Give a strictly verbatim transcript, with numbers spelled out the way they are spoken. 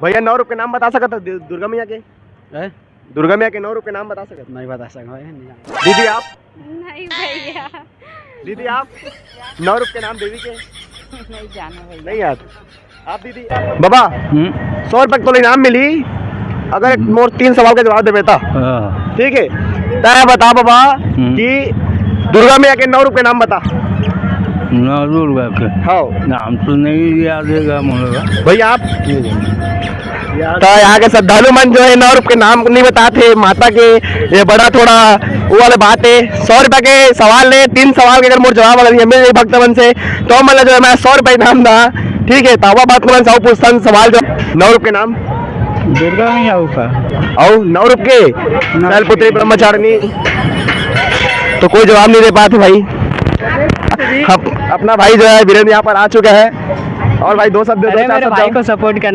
भैया, नौ रूप के नाम बता सकत हो दु-, दुर्गा मैया के? हैं? दुर्गा मैया के नौ रूप के नाम बता सकत हो? नहीं बता सकत भाई, नहीं जानता। दीदी, आप? नहीं भैया। दीदी, आप नौ रूप के नाम देवी के? नहीं जानो भैया। नहीं याद। आप दीदी? बाबा, हम्म। सौ रुपया के तोला इनाम मिली, अगर एक हम्म। मोर तीन सवाल के जवाब देबे त। हाँ। ठीक है, तै बता बाबा हम्म। कि दुर्गा मैया के नौ रूप के नाम बता। नौ दुर्गा के? हाँ। नाम तो नहीं याद है मोला। भैया, आप? त यहाँ के श्रद्धालु मन जो है नौ रूप के नाम नहीं बताते माता के, ये बड़ा थोड़ा वो वाले बात है। सौ रुपया के सवाल है, तीन सवाल के अगर मोर जवाब अगर ये मिल जाए भक्त मन से, तो मतलब जो है मैं सौ रुपया इनाम दा। ठीक है, त आवा भक्त मन से अउ पूछथन सवाल जो नौ रूप के नाम। दुर्गा मैया का। अउ नौ रूप के? नौ। शैलपुत्री, ब्रह्मचारिणी। तो कोई जवाब नहीं दे पाते भाई। हम, अपना भाई जो है वीरेंद्र यहाँ पर आ चुका है। और भाई, दो शब्द, दो अरे, चार मेरे शब्द भाई हम को सपोर्ट करना।